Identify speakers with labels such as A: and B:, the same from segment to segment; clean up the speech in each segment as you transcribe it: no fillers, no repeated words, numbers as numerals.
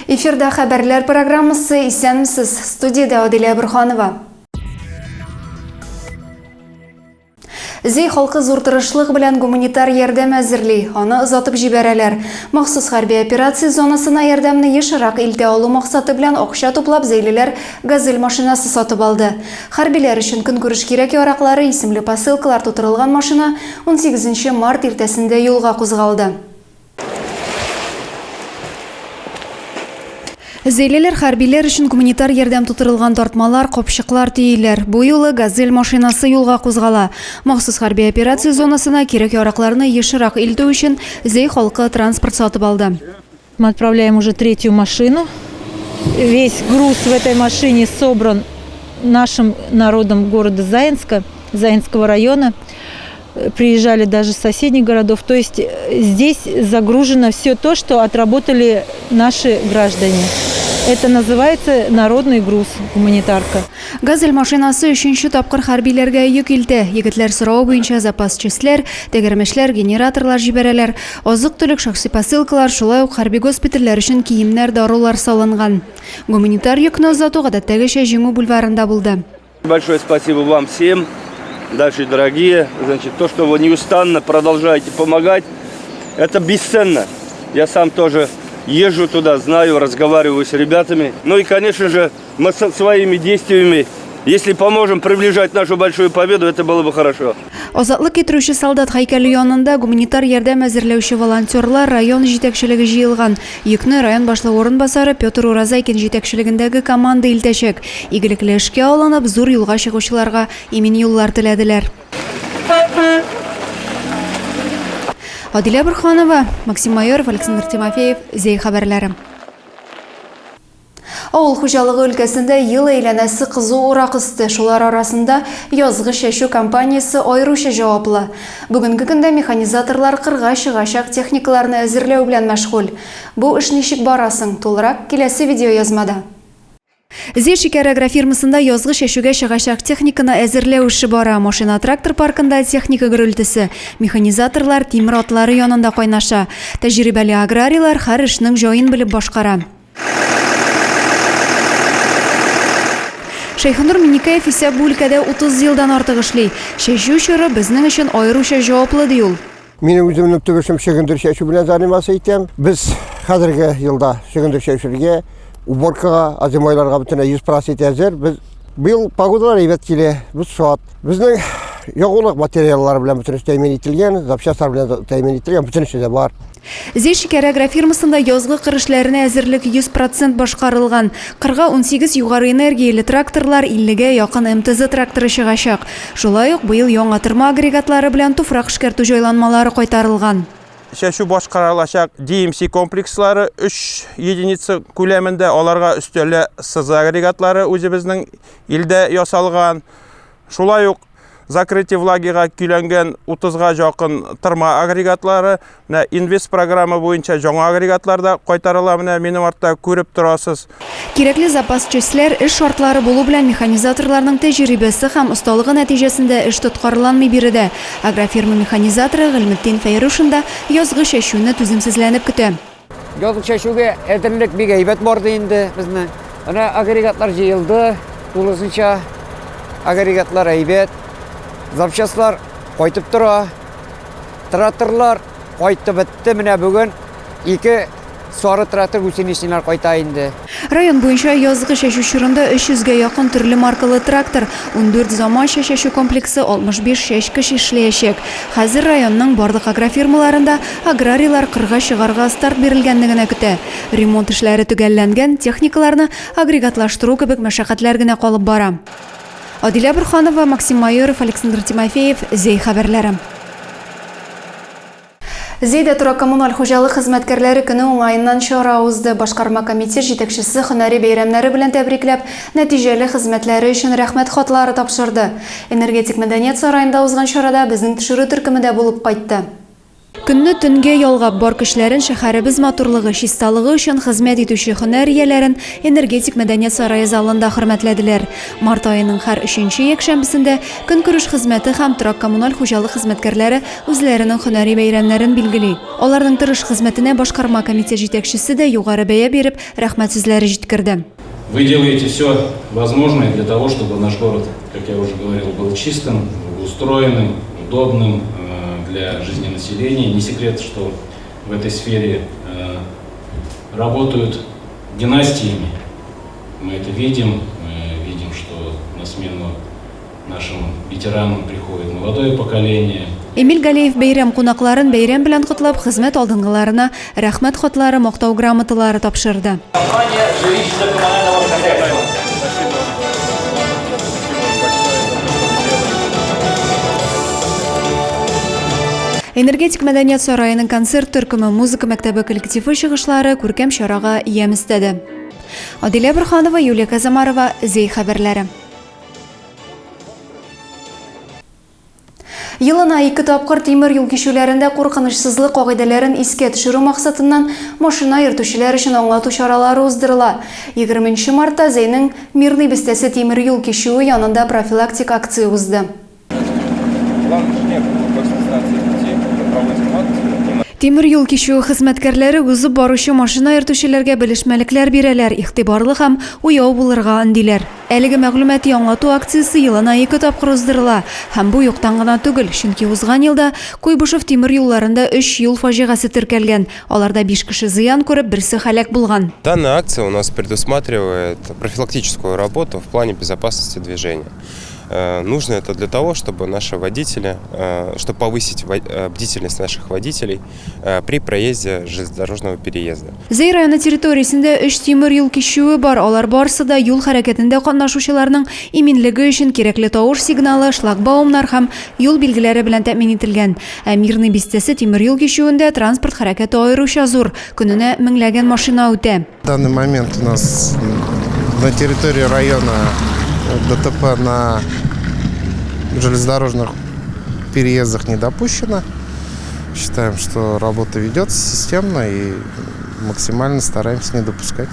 A: Эфирда хәбәрләр программасы Исәнмесез. Студиядә Адилә Борһанова. Зәй халкы зур тырышлык белән гуманитар ярдәм әзерли, аны озатып җибәрәләр. Махсус хәрби операция зонасына ярдәмне ешрак илтә алу максаты белән акча туплап зәйлеләр Газель машинасы сатып алды. Хәрбиләр өчен көнкүреш кирәк-яраклары исемле посылкалар тутырылган машина унсигезенче март иртәсендә юлга кузгалды. Зәйлеләр хәрбиләр өчен гуманитар ярдәм тутырылган тартмалар, капчыклар төйиләр. Бу юлы Газель машинасы юлга кузгала. Махсус хәрби операция зонасына кирәк-яракларны ешрак илтү өчен Зәй халкы транспорт сатып алды.
B: Мы отправляем уже третью машину. Весь груз в этой машине собран нашим народом города Заинска, Заинского района. Приезжали даже с соседних городов. То есть э, здесь загружено все то, что отработали наши граждане. Это называется народный груз, гуманитарка.
A: Газель машинасы өченче тапкыр хәрбиләргә йөк илтә. Егетләр соравы буенча запас частьләр, тәгәрмәчләр, генераторлар җибәрәләр. Азык-төлек, шәхси посылкалар, шулай ук хәрби госпитальләр өчен киемнәр, дарулар салынган. Гуманитар йөкне озату гадәттәгечә Җиңү бульварында булды.
C: Большое спасибо вам всем, наши дорогие. Значит, то, что вы неустанно продолжаете помогать, это бесценно. Я сам тоже езжу туда, знаю, разговариваю с ребятами. Ну и, конечно же, мы своими действиями, если поможем приближать нашу большую победу, это было бы хорошо.
A: Азатлык китерүче солдат һәйкәле янында гуманитар ярдәм әзерләүче волонтерлар, район җитәкчелеге җыелган. Йөкне район башлыгы урынбасары Петр Уразайкин җитәкчелегендәге команда илтәчәк. Игелекле эшкә алынып, зур юлга чыгучыларга имин юллар теләделәр. Адилә Борһанова, Максим Майоров, Александр Тимофеев, Зәй хәбәрләре. Авыл хуҗалыгы өлкәсендә ел әйләнәсе кызу урак өсте, шулар арасында язгы чәчү кампаниясе аеруча җаваплы. Бүгенге көндә механизаторлар кырга чыгачак техникаларны әзерләү белән мәшгуль. Бу эш ничек бара соң? Тулырак киләсе видеоязмада. Зәй шикәр агрофирмасында язгы чәчүгә чыгачак техниканы әзерләү эше бара. Машина-трактор паркында техника гөрелтесе, механизаторлар тимер атлары янында кайнаша. Тәҗрибәле аграрийлар һәр эшнең җаен белеп башкара. Шәйхенур Миннекәев исә бу өлкәдә 30 елдан артык эшли. Чәчү чоры безнең өчен аеруча җаваплы, ди ул.
D: Минем үземнең төп эшем чөгендер чәчү белән заниматься итәм. Без хәзерге елда чөгендер чәчергә, уборкага, озимойларга бөтенләй 100% әзер. Без быел погодалар әйбәт килә, без шат. Безнең ягулык материаллары белән бөтенесе тәэмин ителгән, запчастьлар белән тәэмин ителгән, бөтенесе дә бар.
A: Зәй шикәре агрофирмасында язгы кыр эшләренә әзерлек 100 процент башкарылган. Кырга 18 югары энергияле тракторлар, 50 гә якын МТЗ тракторы чыгачак. Шулай ук быел яңа тырма агрегатлары белән туфрак эшкәртү җайланмалары кайтарылган.
E: Чәчү башкарылачак DMC комплекслары 3 единица күләмендә, аларга өстәлә СЗ агрегатлары үзебезнең илдә ясалган. Шулай ук Закрытие влагига көйләнгән 30-га якын тырма агрегатлары, менә инвест программа буенча яңа агрегатлар да кайтарыла, менә минем артта күреп торасыз.
A: Кирәкле запас частьләр, эш шартлары булу белән механизаторларның тәҗрибәсе һәм осталыгы нәтиҗәсендә эш тоткарланмый биредә. Агрофирма механизаторы Гыйльметдин Фәйрушин да язгы чәчүне түземсезләнеп көтә.
F: Язгы чәчүгә әзерлек бик әйбәт барды инде безнең. Менә агрегатлар җыелды, тулысынча агрегатлар әйбәт. Запчастлар кайтып тора. Тракторлар кайтып бетте. Менә бүген ике сары трактор гусеничныйлар кайта инде.
A: Район буенча язгы чәчү чорында 300 гә якын төрле маркалы трактор, 14 заманча чәчү комплексы, 65 чәчкеч эшләячәк. Хәзер районның барлык агрофирмаларында аграрийлар кырга чыгарга старт бирелгәнне генә көтә. Ремонт эшләре төгәлләнгән, техникаларны агрегатлаштыру кебек мәшәкатьләр генә калып бара. Адилә Борһанова, Максим Майоров, Александр Тимофеев, Зәй хәбәрләре. Зәйдә торак-коммуналь хуҗалык хезмәткәрләре көне уңаеннан чара узды. Башкарма комитет җитәкчесе һөнәри бәйрәмнәре белән тәбрикләп, нәтиҗәле хезмәтләре өчен рәхмәт хатлары тапшырды. Энергетик мәдәният сараенда узган чарада безнең төшерү төркеме дә булып кайтты. Көнне төнгә ялгап, бар көчләрен шәһәребез матурлыгы, чисталыгы өчен хезмәт итүче һөнәр ияләрен Энергетик мәдәният сарае залында хөрмәтләделәр. Март аеның һәр өченче якшәмбесендә көнкүреш хезмәте һәм торак-коммуналь хуҗалык хезмәткәрләре үзләренең һөнәри бәйрәмнәрен билгели. Аларның тырыш хезмәтенә башкарма комитет җитәкчесе дә югары бәя биреп, рәхмәт сүзләре җиткерде.
G: Вы делаете все возможное для того, чтобы наш город, как я уже говорил, был чистым, благоустроенным, удобным э, для жизни населения. Не секрет, что в этой сфере э, работают династиями. Мы это видим, мы видим, что на смену нашим ветеранам приходит молодое поколение.
A: Эмиль Галеев бәйрәм кунакларын бәйрәм белән котлап, хезмәт алдынгыларына Рәхмәт хатлары, Мактау грамоталары тапшырды. Энергетик мәдәният сараеның концерт төркеме, музыка мәктәбе коллективы чыгышлары күркәм чарага ямь өстәде. Адилә Борһанова, Юлия Казамарова, Зәй хәбәрләре. Елына ике тапкыр тимер юл кичүләрендә куркынычсызлык кагыйдәләрен искә төшерү максатыннан машина йөртүчеләр өчен аңлату чаралары уздырыла. 20 нче мартта Зәйнең Мирный бистәсе тимер юл кичүе янында профилактик акция узды. Тимер юл кичүе хезмәткәрләре узып баручы машина йөртүчеләргә белешмәлекләр бирәләр, игътибарлы һәм уяу булырга өндиләр. Әлеге мәгълүмати аңлату акциясе елына ике тапкыр уздырыла. Һәм бу юктан гына түгел, чөнки узган елда Куйбышев тимер юлларында өч юл фаҗигасе теркәлгән. Аларда биш кеше зыян күреп, берсе һәлак булган.
H: Данная акция у нас предусматривает профилактическую работу в плане безопасности движения. Э, нужно это для того, чтобы наши водители, э, чтобы повысить э, бдительность наших водителей при проезде железнодорожного переезда.
A: Зәй районы территориясендә өч тимер юл кичүе бар. Алар барысы да юл хәрәкәтендә катнашучыларның иминлеге өчен кирәкле тавыш сигналы, шлагбаумнар һәм юл билгеләре белән тәэмин ителгән. Ә Мирный бистәсе тимер юл кичүендә транспорт хәрәкәте аеруча зур, көненә меңләгән машина үтә.
H: В данный момент у нас на территории района ДТП на железнодорожных переездах не допущено. Считаем, что работа ведется системно и максимально стараемся не допускать.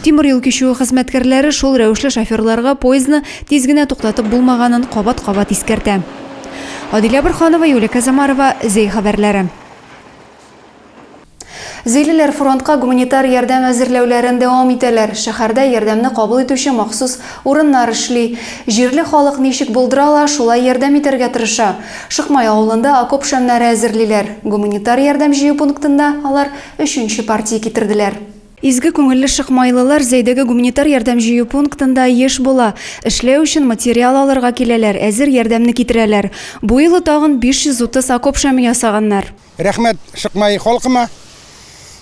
A: Тимер юл кичүе хезмәткәрләре шул рәвешле шоферларга поездны тиз генә туктатып булмаганын кабат-кабат искәртә. Адилә Борһанова, Юлия Казамарова, Зәй хәбәрләре. Зәйлеләр фронтка гуманитар ярдәм әзерләүләрен дәвам итәләр. Шәһәрдә ярдәмне кабул итүче махсус урыннар эшли. Җирле халык ничек булдыра ала, шулай ярдәм итәргә тырыша. Шыкмай авылында окоп шәмнәре әзерлиләр. Гуманитар ярдәм җыю пунктында алар өченче партия китерделәр. Изге күңелле шыкмайлылар Зәйдәге гуманитар ярдәм җыю пунктында еш була. Эшләү өчен материал алырга киләләр, әзер ярдәмне китерәләр. Бу юлы тагын 530 окоп шәме ясаганнар.
I: Рәхмәт Шыкмай халкыма.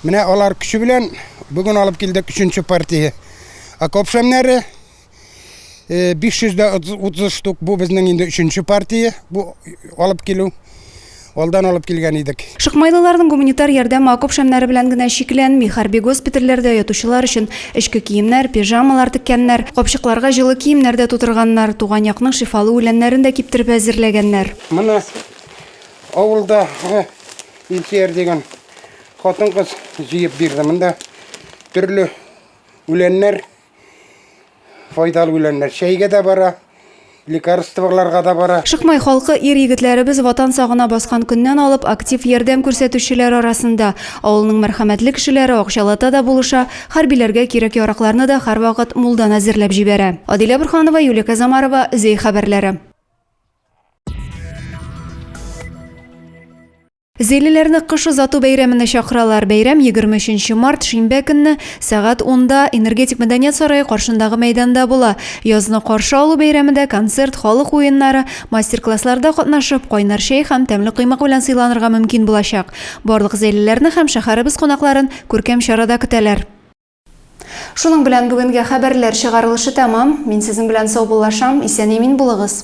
I: Менә алар көче белән бүген алып килдек өченче партия окоп шәмнәре. 530 э, штук бу безнең инде өченче партия бу алып килү. Алдан алып килгән идек.
A: Шыкмайлыларның гуманитар ярдәме окоп шәмнәре белән генә чикләнми. Хәрби госпитальләрдә ятучылар өчен эчке киемнәр, пижамалар теккәннәр, капчыкларга җылы киемнәр дә тутырганнар, туган якның шифалы үләннәрен дә киптереп әзерләгәннәр.
I: Моны Авылда Илсөяр дигән хатын-кыз җыеп бирде. Монда төрле үләннәр, файдалы үләннәр. Чәйгә дә бара, лекарстволарга да бара.
A: Шыкмай халкы ир-егетләребез Ватан сагына баскан көннән алып актив ярдәм күрсәтүчеләр арасында. Авылның мәрхәмәтле кешеләре акчалата да булыша, хәрбиләргә кирәк-яракларны да һәрвакыт мулдан әзерләп җибәрә. Адилә Борһанова, Юлия Казамарова, Зәй хәбәрләре. Зәйлеләрне кыш озату бәйрәменә чакыралар. Бәйрәм 23 март шимбә көнне сәгать 10-да Энергетик мәдәният сарае каршындагы мәйданда була. Язны каршы алу бәйрәмендә концерт, халык уеннары, мастер-классларда катнашып, кайнар чәй һәм тәмле коймак белән сыйланырга мөмкин булачак. Барлык зәйлеләрне һәм шәһәребез кунакларын күркәм чарада көтәләр. Шуның белән бүгенге хәбәрләр чыгарылышы тәмам. Мин сезнең белән саубуллашам. Исән-имин булыгыз.